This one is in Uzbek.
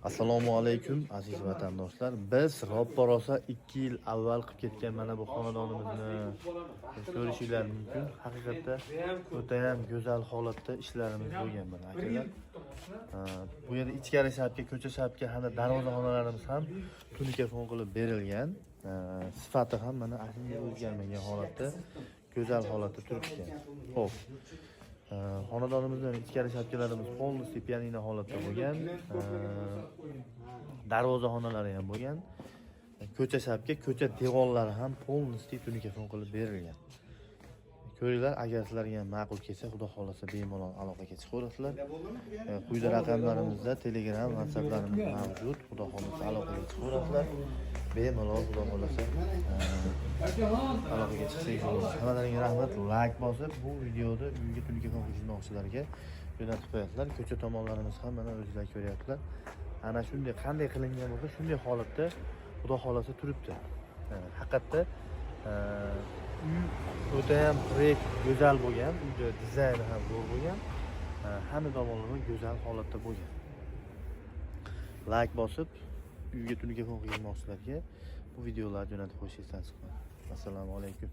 Assalomu alaykum, aziz vatandoshlar. Biz roppa rosa 2 yil avval qilib ketgan mana bu xonadonimizni ko'rishinglar mumkin. Haqiqatda o'tayam go'zal holatda ishlarimiz bo'lgan, mana, akalar. Ha, bu yerda ichkari shapka, ko'cha shapka hamda darvozaxonalarimiz ham tunuka fon qilib berilgan. Ha, sifati ham mana shunday o'zgarmagan holatda, go'zal holatda turibdi. Xo'p. Xonadonimizda ichkari shapkalarimiz полностью pianino holatda bo'lgan. Darvozaxonalari ham bo'lgan. Ko'cha shapka, ko'cha devorlari ham полностью tunuka fon qilib berilgan. Ko'ringlar, agar sizlarga ham ma'qul kelsa, Xudo xohlasa, bemalol aloqaga chiqaverasizlar. Quyida raqamlarimizda Telegram, WhatsApplarimiz mavjud. Xudo xohlasa, aloqaga chiqaverasizlar. Bemalol, Xudo xohlasa, aloqaga chiqsak bo'ladi. Hammalaringga rahmat. Layk bosib, bu videoni uyga tunuka fon qilmoqchilarga jo'natib qo'yasizlar. Ko'cha tomonlarimiz ham, mana, o'zinglar ko'ryapsizlar. Ana shunday qanday qilingan bo'lsa, shunday holatda, Xudo xohlasa, turibdi. Haqiqatda uy o'tayam proyekt go'zal bo'lgan, uyda dizayni ham zo'r bo'lgan. Hamma tomonlama go'zal holatda bo'lgan. Layk bosib, uyga tunuka fon qilmoqchilarga bu videolarni jo'natib qo'yish esdan chiqmadi. Assalomu alaykum.